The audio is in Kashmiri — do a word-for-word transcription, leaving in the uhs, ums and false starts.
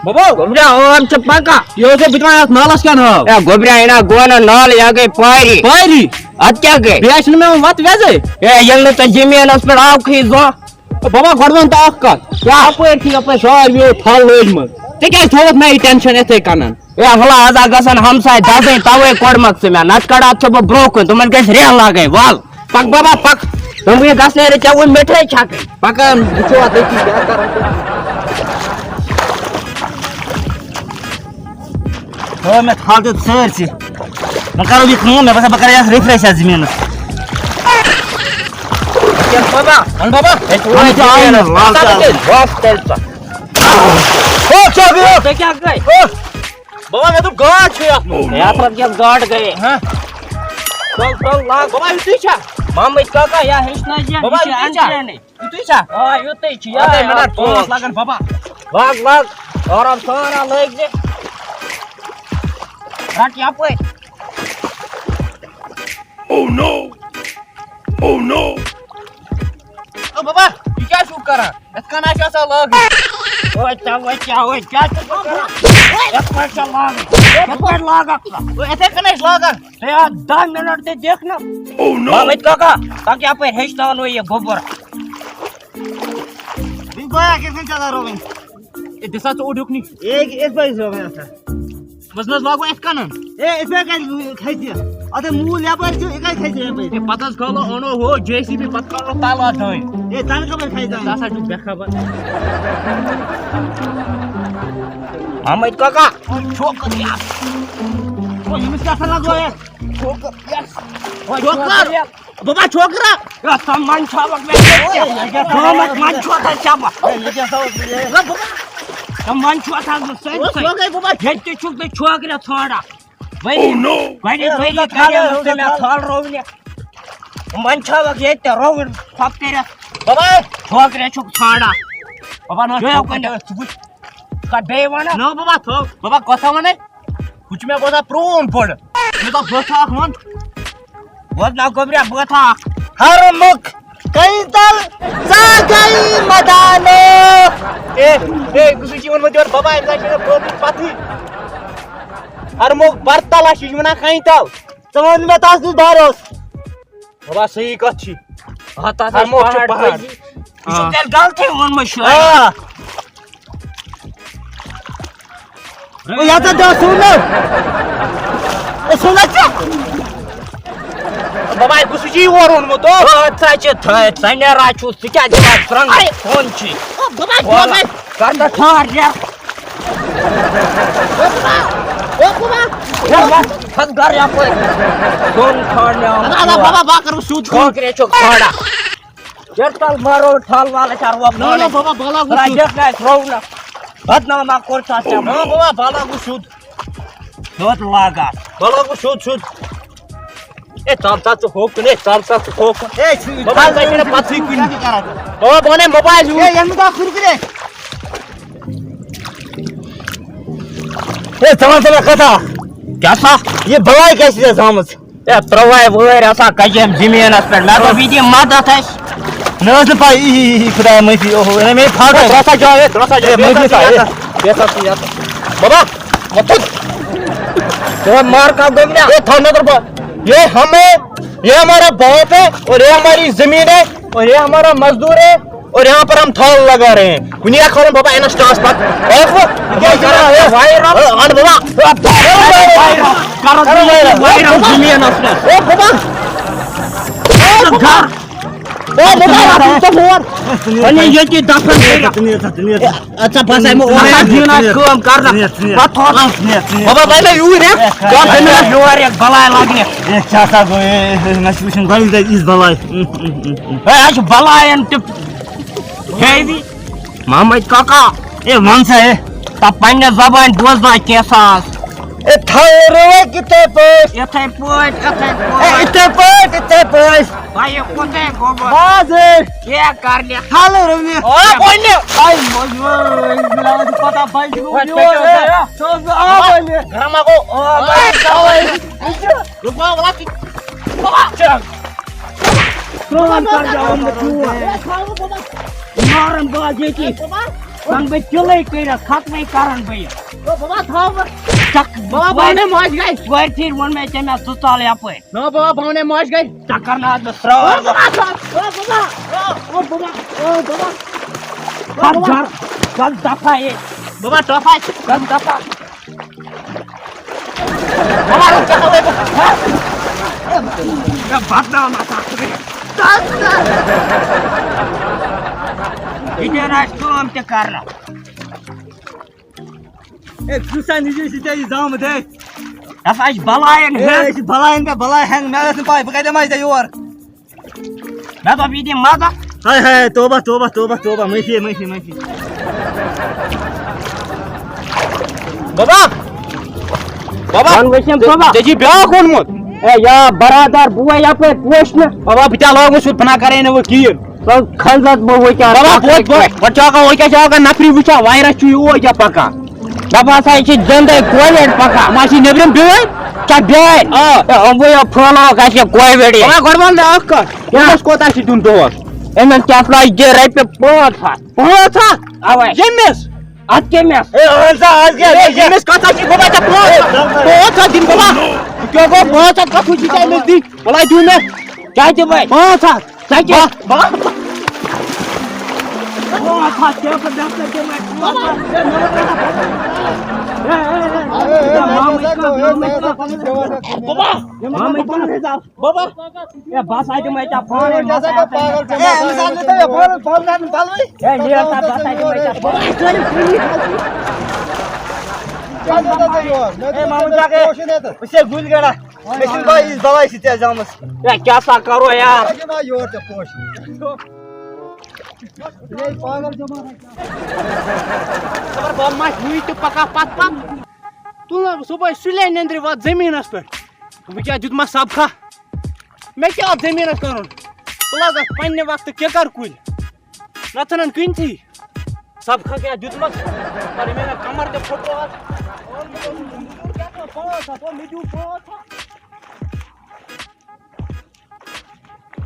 بابا، گوٚبریا، عٲم چھِ پکان۔ یہِ اوس بہٕ دِوان یَتھ نالَس کیٛاہ ناو؟ اے گوٚبریا، یہِ نا گوٚو نہ نالہٕ، یہِ ہا گٔے پارِ۔ پارِ؟ اَدٕ کیٛاہ گٔے؟ بیٚیہِ آسہِ نہٕ مےٚ وۄنۍ وَتھ وٮ۪زَے۔ اے، ییٚلہِ نہٕ ژےٚ زٔمیٖنَس پٮ۪ٹھ آوکھٕے زانٛہہ۔ بابا، گۄڈٕ وَن تہٕ اَکھ کَتھ۔ کیٛاہ؟ اَپٲرۍ چھِ یَپٲرۍ ساروِیو پھل لٲجمٕژ۔ ژےٚ کیٛازِ تھوٚوُتھ مےٚ یہِ ٹٮ۪نشَن یِتھَے کَنَن؟ اے، ہلا، آز آ گژھن ہمساے دَزٕنۍ، تَوَے کوٚڑمَکھ ژٕ مےٚ، نَتہٕ کَڑٕ ہا ژٕ بہٕ برٛونٛہہ کُن، تِمَن گژھِ ریٚہہ لاگٕنۍ، وَل۔ پَک بابا، پَک۔ دوٚپمَے گژھِ نہٕ ژےٚ وۄنۍ مِٹھٲے چھَکٕنۍ۔ پَکان، وٕچھو اَتھ أتی کیٛاہ کَرو۔ ہو، مےٚ تھل دیُت سٲرسٕے۔ وۄنۍ کَرو یہِ کٲم، مےٚ باسان، بہٕ کَرٕ یَتھ refresh یَتھ زٔمیٖنَس۔ یَتھ بابا، وَن بابا۔ ہے، ژٕ وَن وَن تہِ آیہِ نہٕ، زٔمیٖنَس۔ وَن تہِ آیہِ۔ وَن تیٚلہِ ژٕ۔ ہو، کیٛاہ گوٚو؟ ژےٚ کیٛاہ گٔے؟ ہو۔ بابا، مےٚ دوٚپ گاڈ چھِ یَتھ منٛز۔ ہے، اَتھ منٛز کیٛاہ گاڈ گٔے؟ ہہ؟ تُل، تُل، لاگ۔ بابا، یُتُے چھا؟ محمد کاکا، یا ہیٚچھنٲیزِ، بابا، یہِ چھِ یُتُے چھا؟ اَنجٲنی۔ یُتُے چھا؟ آ، یُتُے چھُ۔ اَدَے یار، مِنَٹ پانٛژھ پانٛژھ۔ لَگَن، بابا۔ Log, log. آرام سان لٲگۍ زِ۔ رَٹ یَپٲرۍ۔ Oh no! Oh no! او بابا، یہِ کیٛاہ چھُکھ کران؟ یَتھ کَنہِ چھُ آسان لاگُن۔ اوے، ژےٚ وَے کیٛاہ، اوے، کیٛاہ چھُکھ ژٕ کران؟ یَتھ پٲٹھۍ چھےٚ لاگٕنۍ۔ یَتھ پٲٹھۍ لاگَکھ ژٕ۔ اوے، یِتھَے کَنہِ ٲسۍ لاگان۔ ہے، اَتھ دَہ مِنَٹ تہِ دِکھ نہٕ۔ Oh no! محمد کاکا، تَتھ یَپٲرۍ ہیٚچھناوَن وۄنۍ یہِ گوٚبُر۔ وۄنۍ گویا کِتھ کٔنۍ ژےٚ لَرو وۄنۍ؟ ہے، دِسا ژٕ اوٚڑ ہیوٚکھ نٕے۔ ہے، یہِ کِتھ پٲٹھۍ چھُ وۄنۍ آسان؟ منٛز منٛز لاگو اَتھ کَنَن۔ ہے، یِتھ پٲٹھۍ کَتہِ کھسہِ؟ اَتھ ہے موٗل یَپٲرۍ چھُ، یہِ کَتہِ کھسہِ یَپٲرۍ؟ ہے، پَتہٕ حظ کھالو، اَنو ہُہ جے سی بی، پَتہٕ کھالو تَلہٕ اَتھ دٲنۍ۔ ہے، تَلہٕ کَپٲرۍ کھسہِ دٲنۍ؟ ژٕ ہسا چھُکھ بے خبر۔ حمد کاکا، چھوکر یار۔ او، ییٚمِس کیٛاہ سا لَگو ہے؟ چھوکر یار۔ او، چھوکر۔ چھوکر یار۔ بابا چھوکرا۔ ہے، ژٕ منٛدچھاوکھ مےٚ ییٚتہِ۔ ہے، یہِ کیٛاہ ژٕ منٛدچھاوکھ ژٕ منٛدچھوتھا ژےٚ بہٕ۔ ہے، یہِ کیٛاہ ژٕ ہے، بابا۔ ژٕ منٛدچھوتھا بہٕ سٲرسٕے۔ اوس لوگے بابا۔ ییٚتہِ تہِ چھُکھ ژٕ چھوکرِ ژھانٛڈان۔ ؤری، Oh no! گۄڈٕنِچ ہے، ؤری روزا کَریوس تھل، ژےٚ مےٚ روزا تھل۔ تھل رُونہِ۔ منٛدچھاوکھ ییٚتہِ تہِ رُوُن ژھۄپہٕ کٔرِتھ۔ بابا۔ چھوکرِ چھُکھ ژھانٛڈان۔ بابا، نہ، بیٚیہِ چھوکرِ۔ کُنہِ۔ ژٕ وٕچھ۔ ژٕ کَتھ بیٚیہِ وَنان؟ نہ، بابا، تھو۔ بابا، کۄس ہا وَنَے؟ ہُہ چھُ مےٚ باسان پرٛون پٲٹھۍ۔ مےٚ دوٚپ، بہٕ تھاو اَکھ وَن۔ وَن نا گوٚبریا، بہٕ تھاو اَکھ۔ ہر مُکھ کَنہِ تَل ژاگَے مَدانو۔ اے، اے، کُس چھُ یِوان وۄنۍ یورٕ؟ بابا، أمِس آسہِ نہٕ پٲدٕے پَتہٕے۔ ہر مُکھ بَرتَل آسہِ، یہِ چھُ وَنان کَنہِ تَل۔ ژٕ وَن مےٚ تَس نِش بَروس۔ بابا، صحیح کَتھ چھِ۔ آ، تَتھ ہر آسہِ مُکھ چھُ پہاڑ پہاڑ۔ کھٲجی۔ یہِ چھُ آ۔ تیٚلہِ غلطٕے ووٚنمُت شٲید۔ آ۔ او، یَتھ ہا دِوان سُہ نہٕ۔ او، سُہ نہٕ ژےٚ۔ بابا، بہٕ چھُس یی اورٕ اوٚنمُت، او۔ او، ژےٚ چھِ تھٲے، ژٕ نیران چھُکھ، ژٕ کیٛاہ دِوان ترٛنٛگ؟ اے۔ فون چھُے۔ او، بابا، وَلہٕ، بابا۔ کر نہ ٹھار، نیر۔ او، بابا۔ او، بابا۔ نیر، وَل، کھس گَرٕ یَپٲرۍ۔ دۄن ٹھارنہِ آمُت اَدٕ، اَدٕ، یور۔ بابا، بہٕ کَرٕ سیوٚد فون۔ چھوکرِ چھُکھ ژھانٛڈان۔ یَتھ تَل مارو ٹھل وال، أسۍ اَروَکھ نہ، نہ، پانَے۔ بابا، بَلاغ گوٚو رَجَکھ سیوٚد۔ نہ اَسہِ روو نہ۔ بدنام ما کوٚر ژےٚ اَتھ نہ، ژےٚ؟ بابا، بَلاغ گوٚو سیوٚد۔ سیوٚد لاگان۔ بَلاغ گوٚو سیوٚد، سیوٚد۔ اے، ژَل سا ژٕ ہوکُن، اے، ژَل سا ژٕ ہوکُن۔ اے، چھُ بابا، ژےٚ چھےٚ نہٕ پَتہٕے کُنہِ۔ کیٛاہ چھُ کران ژٕ؟ بابا، بہٕ وَنے موبایل یوٗز۔ اے، یَتھ منٛز آو کُرکُرے۔ اے، ژٕ وَن سا مےٚ کَتھا۔ کیٛاہ سا؟ یہِ بَلاے کیٛاہ چھِ ژےٚ زامٕژ؟ اے، ترٛووے وٲرۍ آسان کَجہِ ییٚمہِ زٔمیٖنَس پٮ۪ٹھ۔ مےٚ دوٚپ، یہِ دِیہِ مدد اَسہِ۔ مےٚ ٲس نہٕ پَے، ای، ای، ای، خدایا معٲفی، اوہو، اے، مےٚ پھاٹے۔ ترٛوسا جاے، ترٛوسا جاے، اے، معٲفی سا، اے۔ بیٚیہِ سا ژٕ یَتھ۔ بابا، مےٚ تُل۔ اے، مار کَم گوٚو مےٚ۔ اے، تھاو مےٚ تُل بہٕ۔ یہ ہمیں، یہ ہمارا باپ ہے اور یہ ہماری زمین ہے اور یہ ہمارا مزدور ہے۔ اور یہاں پر ہم تھل لگا رہے ہیں۔ کُنہِ یا کھالن بابا اِنسٹاہَس پَتہٕ۔ اے، ہُہ، یہِ کیٛاہ چھِ وَنان؟ اے، وایرَل۔ اے، اَن بابا۔ وایرَل۔ کَرو وایرَل۔ وایرَل زٔمیٖنَس پٮ۪ٹھ۔ اے، بابا۔ اے، بابا۔ اے، بابا، اَتھ چھُ ژےٚ ہور۔ وۄنۍ ییٚتی دَفن کٔرِتھ۔ اَدٕ سا بہٕ ہسا یِمہٕ اورَے۔ اَتھ دیٖن آسہِ کٲم کَرنَس۔ پَتہٕ تھوڑا۔ بابا، وۄنۍ مےٚ یوٗرۍ، ہہ۔ کَر تٔمِس یورٕ یَتھ بَلاے لَگنہِ۔ اے، کیٛاہ سا گوٚو، اے، اے، مےٚ چھُ وٕچھُن گۄڈٕنِچ لَٹہِ یِژھ بَلاے۔ ہے، اَسہِ چھِ بَلاے اَمہِ تہِ۔ ہے، وی۔ محمد کاکا۔ اے، وَن سا، اے۔ تَتھ پنٛنہِ زبانہِ بوزناو کینٛژھا آز۔ اے، تھل رُوَے کِتھَے پٲٹھۍ؟ یِتھَے پٲٹھۍ، یِتھَے اے، پٲٹھۍ۔ یِتھَے پٲٹھۍ، یِتھَے پٲٹھۍ۔ بھائی، کوٚت ہے گوٚمُت؟ باز ہے۔ کیٛاہ کَرنہِ؟ تھل رُونہِ۔ آ، بَنہِ۔ آے، مۄنٛجہِ وٲلۍ، مےٚ آو نہٕ پَتہ، بَنہِ چھُ گوٚمُت یور۔ ہے، سُہ اوس نہٕ آ، بَنہِ۔ گرما گوٚو۔ آ، بَنہِ، تَوَے۔ رُکو، وَلہٕ۔ بابا۔ چَک۔ پرٛون کَر جاوَن بہٕ چوب۔ ہے، تھل رُو، بابا۔ مارَن بہٕ آز ییٚتی۔ بابا۔ زن بہٕ تِلے کٔرِتھ ختمٕے کرن بہٕ یہِ۔ او بابا، تھاو بہٕ۔ ژےٚ بابا، بہٕ وَنے ماجہِ گَرِ۔ گۄڈٕنیتھٕے ووٚن مےٚ ژےٚ مےٚ ژٕ ژَل یَپٲرۍ۔ نہ بابا، بہٕ وَنے ماجہِ گَرِ۔ ژےٚ کرناوَتھ بہٕ سرٛاو۔ او بابا، تھاو۔ او بابا، او، او بابا، او بابا۔ گژھ گَرٕ، گژھ دفعہ یے۔ بابا، ٹۄپھ آسہِ۔ گژھ دفعہ۔ بابا، رُک ژےٚ۔ مےٚ بدنام آسان۔ یہِ تہِ آسہِ کٲم تہِ کرنہٕ۔ اے، کُس سا نِجی چھِ ژےٚ یہِ زامُت، اے؟ ہسا چھِ بلاین اے، ہٮ۪نٛگ۔ یہِ چھِ بلاین پٮ۪ٹھ بلاے ہٮ۪نٛگ۔ مےٚ ٲس نہٕ پَے، بہٕ کَتہِ یِمَے ژےٚ یور؟ مےٚ دوٚپ، یہِ دِ مَزٕ۔ ہاے ہاے، توبہ، توبہ، توبہ، توبہ، معٲفی، معٲفی، معٲفی۔ بابا! بابا! وَن وٕچھِم، بابا۔ ژےٚ چھُے بیٛاکھ اوٚنمُت؟ اے، یا برادر، بہٕ وَے یَپٲرۍ پوشنہِ۔ بابا، بہٕ تہِ ہا لوگُس سیوٚد، بہٕ نہ کَرے نہٕ وۄنۍ کِہیٖنۍ۔ سۄ کھنٛزت بہٕ وٕنکیٚن بابا، تَتھ ووت، ووت، وۄنۍ چھُ آسان، وۄنۍ کیٛاہ چھُ آسان، نفری وٕچھان، وایرس چھُ یہِ اوٗرۍ کیٛاہ پکان۔ دَپان ہسا، یہِ چھِ زِندَے کووِڈ پکان۔ وۄنۍ چھِ نیٚبرِم بِہٲرۍ، چھا بیٛٲرۍ؟ آ۔ ہے، یِموٕے یو پھٔہلٲوٕکھ اَسہِ یہِ کووِڈٕے۔ بابا، گۄڈٕ وَن مےٚ اَکھ کَتھ، کیٛاہ؟ أمِس کوتاہ چھِ دیُن دۄہَس؟ أمِس کیٛاہ لَگہِ دِ رۄپیہِ پانٛژھ ہَتھ۔ پانٛژھ ہَتھ؟ اَوَے۔ ییٚمِس؟ اَدٕ کٔمِس؟ ہے، اَہَن سا، اَز کیٛاہ، ہے، ییٚمِس کَتھ حظ چھِ گوٚمُت ژےٚ پانٛژھ ہَتھ؟ ہے، پانٛژھ ہَتھ دِنۍ بابا۔ کیٛاہ گوٚو پانٛژھ ہَتھ کَتھ چھِ ژےٚ أمِس دِنۍ؟ وَلہٕ دِمے۔ کیٛاہ دِمے؟ پانٛژھ ہَتھ۔ ژےٚ کیٛاہ؟ بہٕ، بہٕ۔ پانٛژھ ہَتھ کیٛاہ پَتہٕ دَفتر دِمے؟ پانٛژھ ہَتھ۔ ہے، ہے، ہے، ہے۔ ہے، ہے، ہے، ہے، ہے، ہے، ہے، ہے۔ بابا۔ بابا۔ ہے، بس اَتہِ دِمے ژےٚ پانَے، ہے، أمِس ہَسا گوٚو پاگل، ژےٚ ہے، مَسا لیٹ ہَسا بَس اَتہِ دِمے ژےٚ پانَے۔ کیٛاہ چھُ ژےٚ یور؟ مےٚ ہے، دوٚپ مامہٕ ژےٚ جان، گٔے پوشَن ییٚتٮ۪تھ۔ أسۍ ہے گُلۍ گڑا۔ مےٚ چھِنہٕ پَے، یِژھ بَلاے چھِ ژےٚ زامٕژ۔ ہے، کیٛاہ سا کَرو یار؟ ژٕ دِما یور ژےٚ پوش۔ ہے، پاگل جماعت۔ خبر بہٕ ما چھُس وٕنہِ تہِ پَکان پَتہٕ پَتہٕ۔ تُل نہ صُبحٲے سُلے نیٚنٛدرِ وَتھ زٔمیٖنَس پٮ۪ٹھ۔ وۄنۍ کیٛاہ دیُتمَس سبقہ؟ مےٚ کیٛاہ اَتھ زٔمیٖنَس کَرُن؟ تُل حظ اَتھ پنٛنہِ وقتہٕ کِکَر کُلۍ۔ نہ ژھٕنَن کُنتھٕے۔ سبقہ کیٛاہ دیُتمَس؟ پَتہٕ مےٚ مےٚ کَمَر تہِ پھُٹروو اَتھ۔ پانٛژھ ہَتھ، مےٚ دیُت پانٛژھ ہَتھ۔